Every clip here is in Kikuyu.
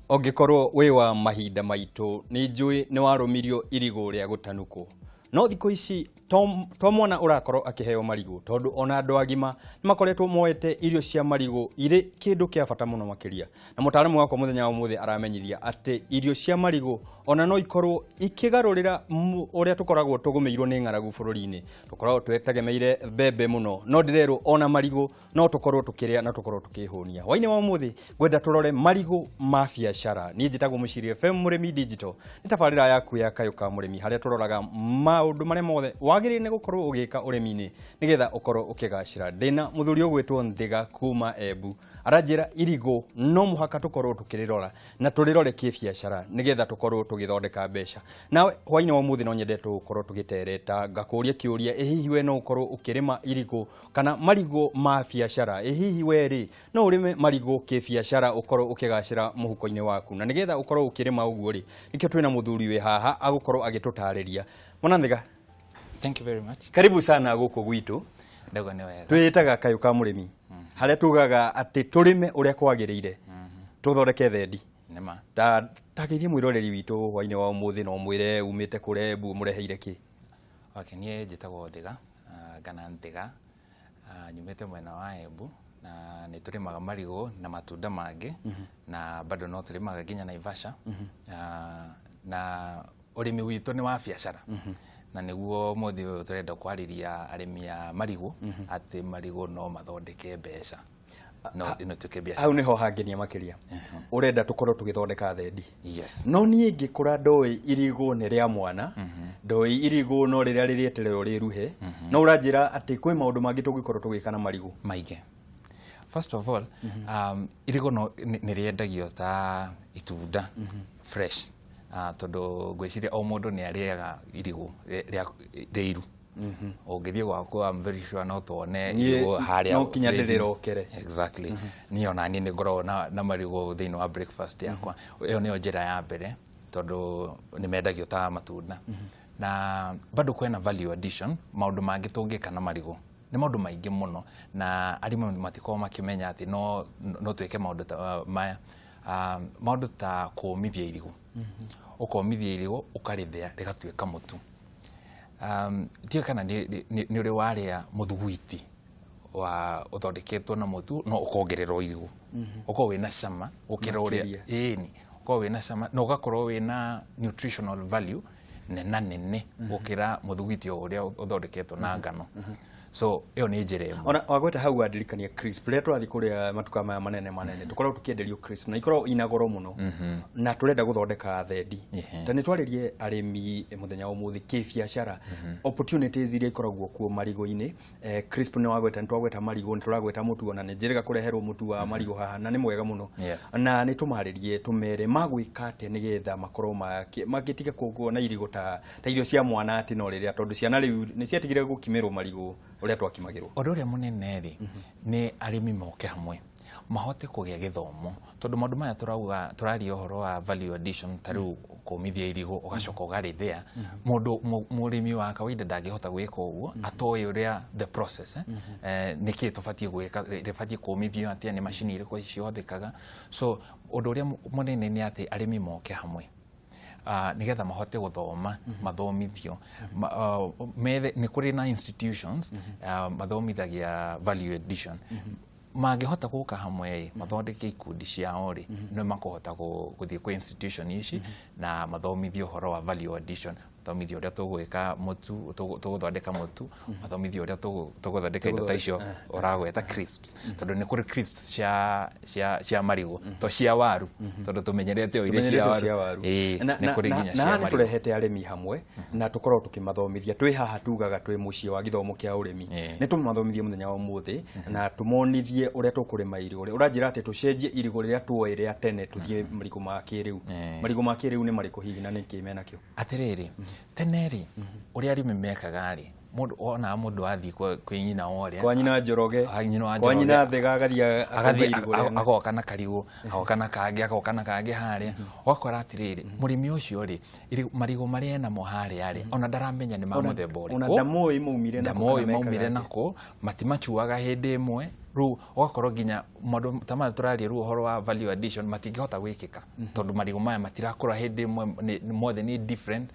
Ũngĩkorwo wĩ wa mahinda maitũ nĩ njũĩ nĩ warũmirio irigũ rĩa gũtanukwo. No thikũ ici to mwana ũrakorwo akĩheo marigũ tondũ ona andũ agima nĩ makoretwo moete irio cia marigũ irĩ kĩndũ kĩa bata mũno makĩria. Na mũtaaramu wakwa mũthenya wa ũmũthĩ aramenyithia atĩ irio cia marigũ ona no ikorwo ikĩgarũrĩra ũrĩa tũkoragwo tũgũmĩirwo nĩ ng'aragu bũrũri-inĩ. Tũkoragwo twetegemeire mbembe mũno no ndĩrerwo ona marigũ no tũkorwo tũkĩrĩa na tũkorwo tũkĩhũnia. Hwainĩ wa ũmũthĩ ngwenda tũrore marigũ ma biacara. Niĩ njĩtagwo Mũciri FM Mũrĩmi Digital. Nĩ tabarĩra yaku ya Kayũ ka Mũrĩmi harĩa tũroraga maũndũ marĩa mothe wagĩrĩire nĩ gũkorwo ũgĩka ũrĩmi-inĩ nĩgetha ũkorwo ũkĩgacĩra. Ndĩna mũthuri ũgwĩtwo Nthiga kuma Embu aranjĩra irigũ no mũhaka tũkorwo tũkĩrĩrora na tũrĩrore kĩbiacara nĩgetha tũkorwo tũgĩthondeka mbeca. Nawe hwainĩ wa ũmũthĩ no nyende tũkorwo tũgĩtereta ngakũria kĩũria, ĩ hihi we no ũkorwo ũkĩrĩma irigũ kana marigũ ma biacara? Ĩ hihi we rĩ no ũrĩme marigũ kĩbiacara ũkorwo ũkĩgacĩra mũhuko-inĩ waku? Na nĩgetha ũkorwo ũkĩrĩma ũguo rĩ, nĩkĩo twĩna mũthuri wĩ haha agũkorwo agĩtũtarĩria. Mwana Nthiga, Thank you very much. Karibu sana gũkũ gwitũ. Ndauga nĩ wega. Twĩtaga Kayũ ka Mũrĩmi harĩa tugaga atĩ tũrĩme ũrĩa kwagĩrĩire tũthondeke thendi. Nĩma. Ta tageithie mwĩroreri witũ hwainĩ wa ũmũthĩ na ũmwĩre umĩte kũrĩa Embu ũmũreheire kĩ. Okay, niĩ njĩtagwo Thiga, kana Nthiga, nyumĩte mwena wa Embu na nĩ tũrĩmaga marigũ na matunda mangĩ na bado no tũrĩmaga nginya Naivasha. Na ũrĩmi witũ nĩ wa biacara na nĩguo ũmũthĩ ũyũ tũrenda kwarĩria arĩmi a marigũ atĩ marigũ no mathondeke mbeca, no ĩno ĩtuĩke biacara. Hau nĩho hangenia makĩria. Ũrenda tũkorwo tũgĩthondeka thendi. Yes. No niĩ ngĩkũra ndoĩ irigũ nĩ rĩa mwana, ndoĩ irigũ no rĩrĩa rĩrĩetererwo rĩruhe, no ũranjĩra atĩ kwĩ maũndũ mangĩ tũngĩkorwo tũgĩka na marigũ. Maingĩ. First of all, irigũ no nĩ rĩendagio ta itunda fresh, tondũ ngwĩciria o mũndũ nĩ arĩaga irigũ rĩiru. Ũngĩthiĩ gwakwa, I'm very sure no tuone irigũ harĩa no kinya fridge. Ndĩrĩrokere. Exactly. Niĩ ona niĩ nĩ ngoragwo na marigũ thĩinĩ wa breakfast yakwa. Ĩyo nĩyo njĩra ya mbere tondũ nĩ mendagio ta matunda. Na bado kwĩna value addition, maũndũ mangĩ tũngĩka na marigũ. Nĩ maũndũ maingĩ mũno na arĩmi matikoragwo makĩmenya atĩ no twĩke maũndũ ta maya. Maũndũ ta kũũmithia irigũ. Ũkomithia irigũ ũkarĩthĩa rĩgatuĩka mũtu. Ndiũĩ kana nĩ ũrĩ warĩa mũthugwiti wa ũthondeketwo na mũtu no ũkongererwo irigũ. Ũkorwo wĩna cama gũkĩra ũrĩa, ĩni, ũkorwo wĩna cama na ũgakorwo wĩna nutritional value nena nene gũkĩra mũthugwiti o ũrĩa ũthondeketwo na ngano. So ĩyo nĩ njĩra ĩmwe. Ona wagweta hau wandirikania crisp. Rĩrĩa tũrathiĩ kũrĩa matuka maya manene manene tũkoragwo tũkĩenderio crisp na ikoragwo ina goro mũno na tũrenda gũthondeka thendi. Ta nĩ twarĩrie arĩmi mũthenya wa ũmũthĩ kĩbiacara, opportunities iria ikoragwo kuo marigũ-inĩ. Crisp nĩ wagweta, nĩ twagweta marigũ, nĩ tũragweta mũtu, ona nĩ njĩrĩga kũreherwo mũtu wa marigũ haha na nĩ mwega mũno. Na nĩ tũmarĩrie tũmere magwĩka atĩa nĩgetha makorwo magĩtiga kuona irigũ ta irio cia mwana atĩ no rĩrĩa, tondũ ciana rĩu nĩ ciatigire gũkimĩrwo marigũ ũrĩa twakimagĩrwo. Ũndũ ũrĩa mũnene rĩ nĩ arĩmi moke hamwe mahote kũgĩa gĩthomo, tondũ maũndũ maya tũrauga tũraria ũhoro wa value addition, ta rĩu kũmithia irigũ ũgacoka ũgarĩthĩa, mũndũ mũrĩmi wa kawaida ndangĩhota gwĩka ũguo atoĩ ũrĩa the process, nĩkĩ tũbatiĩ gwĩka, rĩbatiĩ kũmithio atĩa, nĩ macini irĩkũ cihũthĩkaga. So ũndũ ũrĩa mũnene nĩ atĩ arĩmi moke hamwe nĩgetha mahote gũthoma, mathomithio. Methe nĩ kũrĩ na institutions mathomithagia value addition. Mangĩhota gũka hamwe rĩ, mathondeke ikundi ciao rĩ, nĩ makũhota gũthiĩ kwĩ institution ici na mathomithio ũhoro wa value addition, mathomithio ũrĩa tũgwĩka mũtu, tũgũthondeka mũtu, mathomithio ũrĩa tũgũthondeka indo ta icio ũragweta, crisps, tondũ nĩ kũrĩ crisps cia marigũ, to cia waru, tondũ tũmenyerete o iria cia waru. Ĩĩ, nĩ kũrĩ nginya na cia nĩ marigũ. Tũrehete arĩmi hamwe na tũkorwo tũkĩmathomithia. Twĩ haha tugaga twĩ mũciĩ wa gĩthomo kĩa ũrĩmi. Nĩ tũmathomithie mũthenya wa ũmũthĩ na tũmonithie ũrĩa tũkũrĩma irigũ. Ũranjĩra atĩ tũcenjie irigũ rĩrĩa tuoĩ rĩa tene tũthiĩ marigũ ma kĩrĩu. Marigũ ma kĩrĩu nĩ marĩkũ hihi na nĩkĩ menakĩo? Atĩrĩrĩ, tene rĩ, ũrĩa arĩmi mekaga rĩ, mũndũ onaga mũndũ athiĩ kwĩ nyina wa ũrĩa kwa nyina Njoroge, Kwa nyina wa kwa nyina Njoroge. Thega, agathiĩ akauga agathiĩ irigũ rĩa agoka na karigũ, agoka na kangĩ, agoka na kangĩ harĩa, ũgakora atĩrĩrĩ, mũrĩmi ũcio rĩ, marigũ marĩa enamo harĩa rĩ, ona ndaramenya nĩ ma mũthemba Ona ũrĩkũ. Ndamoĩ maumire nakũ Ndamoĩ kana mekaga maumire atĩa. nakũ, matimacuaga hĩndĩ ĩmwe. Rĩu ũgakorwo nginya maũndũ ta maya tũraria rĩu ũhoro wa value addition matingĩhota gwĩkĩka, tondũ marigũ maya matirakũra hĩndĩ ĩmwe, mothe nĩ different.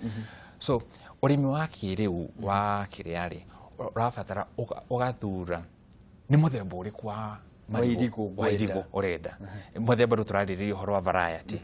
So ũrĩmi wa kĩrĩu wa kĩrĩa rĩ, ũrabatara ũgathura nĩ mũthemba ũrĩkũ wa marigũ- irigũ wa ngwenda. irigũ ũrenda. Mũthemba rĩu tũrarĩrĩria ũhoro wa variety,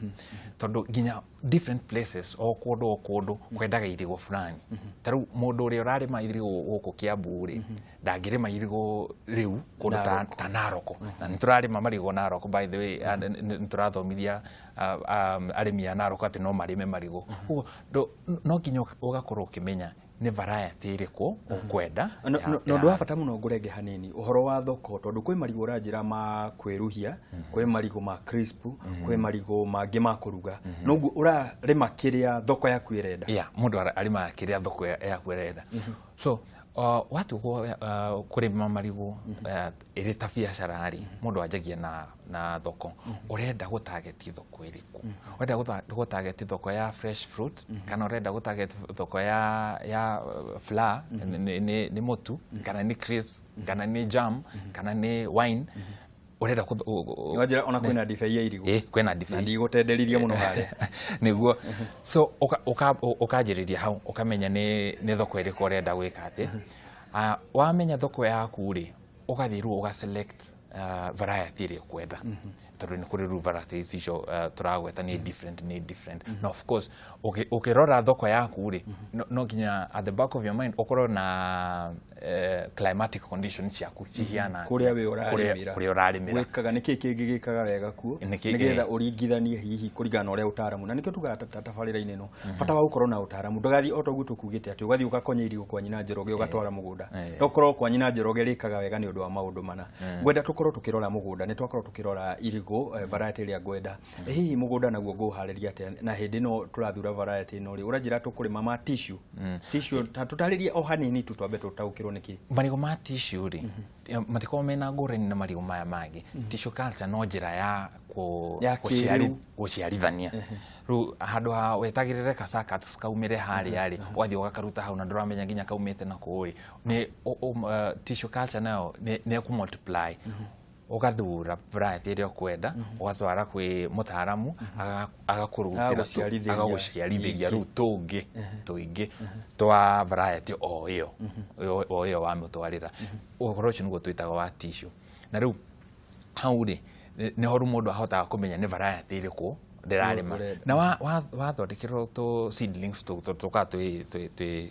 tondũ nginya different places, o kũndũ o kũndũ kwendaga irigũ fulani. Ta rĩu mũndũ ũrĩa ũrarĩma irigũ gũkũ Kiambu rĩ, ndangĩrĩma irigũ rĩu kũndũ ta Narok. Na nĩ tũrarĩma marigũ Narok, by the way, and nĩ tũrathomithia arĩmi a Narok atĩ no marĩme marigũ. Ũguo no nginya ũgakorwo ũkĩmenya nĩ variety ĩrĩkũ ũkwenda. Na ũndũ wa bata mũno ngũrenge hanini ũhoro wa thoko, tondũ kwĩ marigũ ũranjĩra ma kwĩruhia, kwĩ marigũ ma crisp, kwĩ marigũ mangĩ ma kũruga, noguo ũrarĩma kĩrĩa thoko yaku ĩrenda. Yeah, mũndũ arĩmaga kĩrĩa thoko yaku ĩrenda. So watua kũrĩma marigũ ĩrĩ ta biacara rĩ, mũndũ anjagia na thoko. Ũrenda gũtarget thoko ĩrĩkũ? Ũrenda gũtarget thoko ya fresh fruit, kana ũrenda gũtarget thoko ya flour, nĩ mũtu, kana nĩ crisps, kana nĩ jam, kana nĩ wine ũrenda Nĩwanjĩra ona kwĩna ndibei ya irigũ. Ĩ, kwĩna Na ndibei. Ndigũtenderithia mũno harĩa. Nĩguo. So ũkanjĩrĩria hau, ũkamenya nĩ thoko ĩrĩkũ ũrenda gwĩka atĩ. Wamenya thoko yaku rĩ, ũgathiĩ rĩu ũga select variety ĩrĩa ũkwenda, tondũ nĩ kũrĩ rĩu varieties icio tũragweta nĩ different, nĩ different. Na of course ũkĩrora thoko yaku rĩ, no nginya at the back of your mind ũkorwo na climatic conditions ciaku cihiana atĩa. Kũrĩa we ũrarĩmĩra. Kũrĩa ũrarĩmĩra. Gwĩkaga nĩkĩ kĩngĩ gĩkaga wega kuo, nĩgetha ũringithanie hihi kũringana na ũrĩa ũtaaramu, na nĩkĩo tugaga tabarĩra-inĩ ĩno bata wa gũkorwo na ũtaaramu. Ndũgathiĩ o toguo tũkugĩte atĩ ũgathiĩ ũgakonya irigũ kwa nyina Njoroge ũgatwara mũgũnda. No ũkorwo kwa nyina Njoroge rĩkaga wega nĩ ũndũ wa maũndũ mana. Ngwenda tũkorwo tũkĩrora mũgũnda. Nĩ twakorwo tũkĩrora irigũ, variety ĩrĩa ngwenda. Hihi mũgũnda naguo ngũũharĩria atĩa? Na hĩndĩ ĩno tũrathura variety ĩno rĩ, ũranjĩra tũkũrĩma ma tissue. Tissue, ta tũtarĩrie o hanini tu twambe tũtaũkĩrwo nĩkĩ. Marigũ ma tissue rĩ, matikoragwo mena ngũrani na marigũ maya mangĩ. Tissue culture no njĩra ya Ya kĩrĩu. Gũciarithania. Rĩu handũ ha wetagĩrĩre gacaka kaumĩre harĩa rĩ, ũgathiĩ ũgakaruta hau na ndũramenya nginya kaumĩte na kũũ rĩ, nĩ tissue culture nayo nĩ ĩkũ multiply. Ũgathura variety ĩrĩa ũkwenda, ũgatwara kwĩ mũtaaramu, agakũrutĩra Agagũciarithĩria agagũciarithĩria nyingĩ. Rĩu tũngĩ tũingĩ twa variety o ĩyo o ĩyo wamũtwarĩra. Ũhoro ũcio nĩguo twĩtaga wa tissue. Na rĩu hau rĩ, nĩho rĩu mũndũ ahotaga kũmenya nĩ variety ĩrĩkũ ndĩrarĩma. Ũrenda. Na wathondekerwo tũ seedlings tũkaga twĩ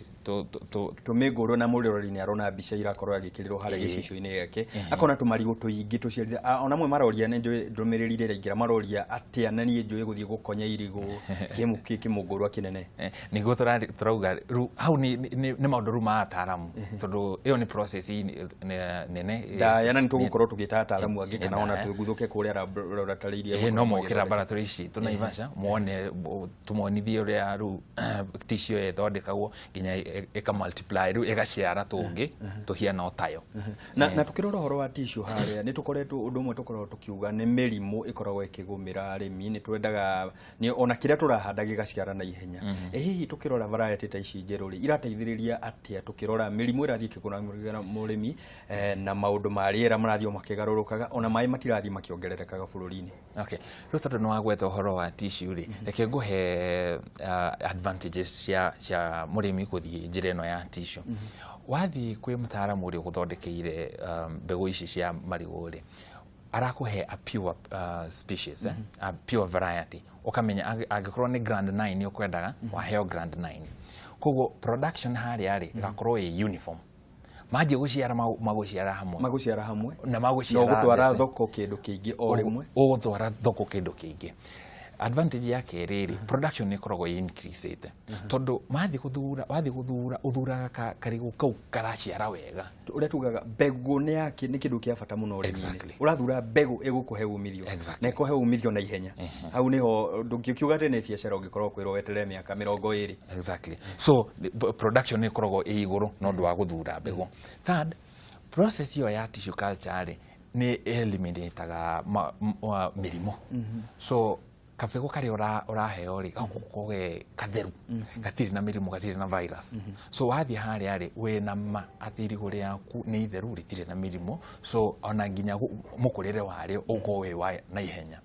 Tũmĩngũrũ, na mũroreri nĩ arona mbica irakorwo agĩkĩrĩrwo harĩa gĩcicio-inĩ gĩake, akona tũmarigũ tũingĩ tũciarithia. Ona amwe maroria, nĩ njũĩ ndũmĩrĩri ĩrĩa ĩraingĩra, maroria atĩa na niĩ njũĩ gũthiĩ gũkonya irigũ kĩmũngũrwa kĩnene. Nĩguo tũrauga rĩu hau nĩ maũndũ rĩu ma ataaramu, tondũ ĩyo nĩ process nene. Ndaya, na nĩ tũgũkorwo tũgĩta ataaramu angĩ Nĩ kana ona ndaya. tũguthũke kũrĩa laboratory iria No makoragwo mokĩra magĩthondeka. laboratory citũ Naivasha muone, tũmonithie ũrĩa rĩu tissue ĩyo ĩthondekagwo nginya ĩka multiply, rĩu ĩgaciara tũngĩ tũhiana o tayo. Na tukĩrora ũhoro wa tissue harĩa nĩ tũkoretwo, ũndũ ũmwe tũkoragwo tũkiuga nĩ mĩrimũ ĩkoragwo ĩkĩgũmĩra arĩmi. Nĩ twendaga nĩ ona kĩrĩa tũrahanda gĩgaciara na ihenya. Hihi tũkĩrora variety ta ici njerũ rĩ, irateithĩrĩria atĩa tũkĩrora mĩrimũ ĩrathiĩ ĩkĩgũmĩra mũrĩmi, na maũndũ ma rĩera marathiĩ o makĩgarũrũkaga, ona maĩ matirathiĩ makĩongererekaga bũrũri-inĩ? Okay. Rĩu tondũ nĩ wagweta ũhoro wa tissue rĩ, reke ngũhe advantages cia mũrĩmi gũthiĩ njĩra ĩno ya tissue. Wathiĩ kwĩ mũtaaramu ũrĩa ũgũthondekeire mbegũ ici cia marigũ rĩ, arakũhe a pure species, a pure variety. Ũkamenya angĩkorwo nĩ Grand 9 ũkwendaga, waheo Grand 9. Koguo production harĩa rĩ, ĩgakorwo ĩ uniform. Manjia gũciara, magũciara hamwe. Magũciara hamwe. Na Na magũciara ũgũtwara the same. Thoko kĩndũ kĩingĩ o rĩmwe. Ũgũtwara thoko kĩndũ kĩingĩ. Advantage ya kerĩ rĩ, production nĩ ĩkoragwo ĩ increase tondũ mathiĩ gũthura, wathiĩ gũthura, ũthuraga karigũ kau karaciara wega. Ũrĩa tugaga mbegũ nĩ yake nĩ kĩndũ kĩa bata mũno ũrĩmi-inĩ. Ũrathura mbegũ ĩgũkũhe umithio na ĩkũhe umithio na ihenya. Hau nĩho ndũngĩkiuga atĩ nĩ biacara ũngĩkorwo kwĩrwo weterere mĩaka 20. Exactly. So production nĩ ĩkoragwo ĩ igũrũ na ũndũ wa gũthura mbegũ. Third, process ĩyo ya tissue culture rĩ, nĩ eliminataga mĩrimũ. So Kabegũ karĩa ũraheo rĩ, gakorwo ge katheru, gatirĩ na mĩrimũ, gatirĩ na virus. So wathiĩ harĩa rĩ, wĩna ma atĩ irigũ rĩaku nĩ itheru, rĩtirĩ na mĩrimũ. So ona nginya mũkũrĩre warĩo ũgũkorwo wĩ wa naihenya.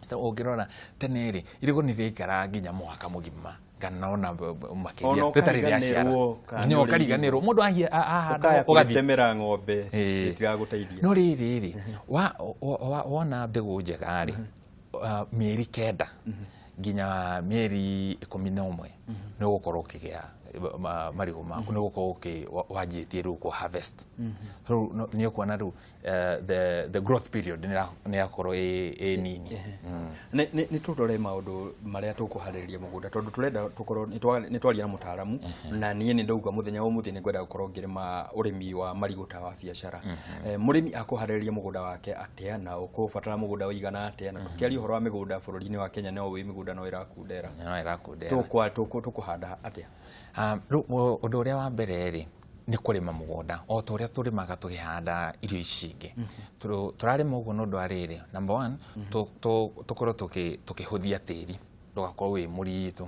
Ta ũngĩrora tene rĩ, irigũ nĩ rĩaikaraga nginya mwaka mũgima kana ona makĩria Ona rĩtarĩ rĩaciara. ũkariganĩrwo kana Nginya nĩ ũrĩ ũkariganĩrwo mũndũ ahanda ũkaya ũgathiĩ. Kũrĩtemera ng'ombe ĩtiragũteithia. No rĩrĩ rĩ, wona mbegũ njega rĩ, mĩeri 9 nginya mĩeri 11 nĩ ũgũkorwo ũkĩgĩa marigũ maku, nĩ ũgũkorwo wanjĩtie rĩu kũ harvest. Rĩu nĩ ũkuona rĩu the growth period nĩ yakorwo ĩ nini. Nĩ tũrore maũndũ marĩa tũkũharĩrĩria mũgũnda, tondũ tũrenda tũkorwo nĩ twaria na mũtaaramu, na niĩ nĩ ndauga mũthenya wa ũmũthĩ nĩ ngwenda gũkorwo ngĩrĩma ũrĩmi wa marigũ ta wa biacara. Mũrĩmi akũharĩrĩria mũgũnda wake atĩa, na ũkũbatara mũgũnda ũigana atĩa? Na tũkĩaria ũhoro wa mĩgũnda bũrũri-inĩ wa Kenya, no ũĩ mĩgũnda no ĩrakundera. No ĩrakundera. Tũkũhanda atĩa? Rĩu ũndũ ũrĩa wa mbere rĩ, nĩ kũrĩma mũgũnda o ta ũrĩa tũrĩmaga tũkĩhanda irio ici ingĩ. Tũrarĩma ũguo nĩ ũndũ wa rĩrĩ: number one, tũkorwo tũkĩhũthia tĩri ndũgakorwo wĩ mũritũ,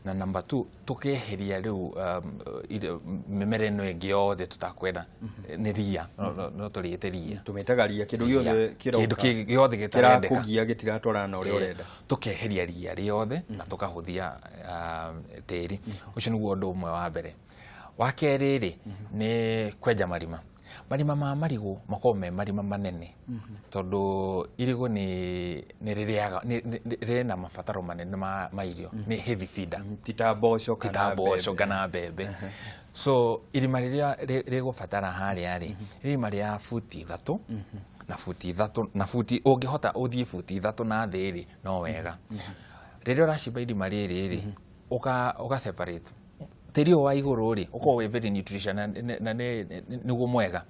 na number two, tũkeheria rĩu mĩmera ĩno ĩngĩ yothe tũtakwenda, nĩ ria, no tũrĩte ria. Tũmĩtaga ria, kĩndũ gĩothe. Kĩndũ gĩothe gĩtarendeka. Kĩrakũgia, gĩtiratwarana na ũrĩa ũrenda. Tũkeheria ria rĩothe na tũkahũthia tĩri. Ũcio nĩguo ũndũ ũmwe wa mbere. Wa kerĩ rĩ, nĩ kwenja marima. Marima ma marigũ makoragwo me marima manene, tondũ irigũ nĩ rĩrĩaga, rĩna mabataro manene ma irio, nĩ heavy feeder. Ti ta mboco kana ta mboco mbembe. Kana mbembe. So irima rĩrĩa rĩgũbatara harĩa rĩ, irima rĩa buti 3 na buti 3 na buti, ũngĩhota ũthiĩ buti 3 na thĩ rĩ, no wega. Rĩrĩa ũracimba irima rĩrĩ rĩ, ũka separate tĩri ũyũ wa igũrũ rĩ, ũkorwo wĩ very nutrition na nĩguo mwega,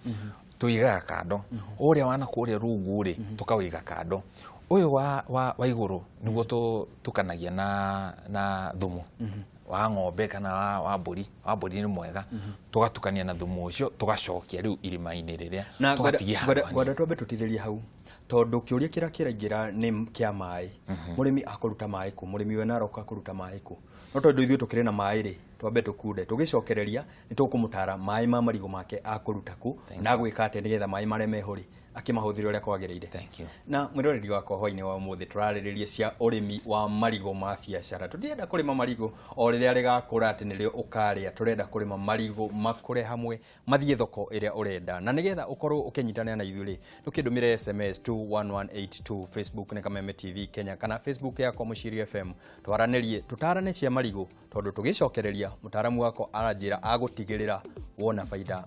tũigaga kando. Ũrĩa wana kũrĩa rungu rĩ, tũkawĩiga kando. Ũyũ wa igũrũ nĩguo tukanagia na thumu wa ng'ombe kana wa mbũri. Wa mbũri nĩ mwega. Tũgatukania na thumu ũcio, tũgacokia rĩu irima-inĩ rĩrĩa Na tũgatigia handũ hanini. Ngwenda twambe tũtithĩrie hau, tondũ kĩũria kĩrĩa kĩraingĩra nĩ kĩa maĩ. Mũrĩmi akũruta maĩ kũ? Mũrĩmi we Narok akũruta maĩ kũ? No tondũ ithuĩ tũkĩrĩ na maĩ rĩ, twambe tũkunde, tũgĩcokereria nĩ tũkũmũtara maĩ ma marigũ make akũruta kũ na gwĩka atĩa nĩgetha maĩ marĩa meho rĩ, akĩmahũthĩre ũrĩa kwagĩrĩire. Thank you. Na mwĩroreri wakwa, hwainĩ wa ũmũthĩ tũrarĩrĩria cia ũrĩmi wa marigũ ma biacara. Tũtirenda kũrĩma marigũ o rĩrĩa rĩgakũra atĩ nĩrĩo ũkarĩa, tũrenda kũrĩma marigũ makũre hamwe, mathiĩ thoko ĩrĩa ũrenda. Na nĩgetha ũkorwo ũkĩnyitanĩra na ithuĩ rĩ, ndũkĩndũmĩre SMS 21182, Facebook nĩ Kameme TV Kenya kana Facebook yakwa Mũciiri FM, twaranĩrie, tũtarane cia marigũ, tondũ tũgĩcokereria mũtaaramu wakwa aranjĩra agũtigĩrĩra wona baida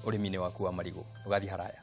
ũrĩmi-inĩ waku wa marigũ. Ndũgathiĩ haraya.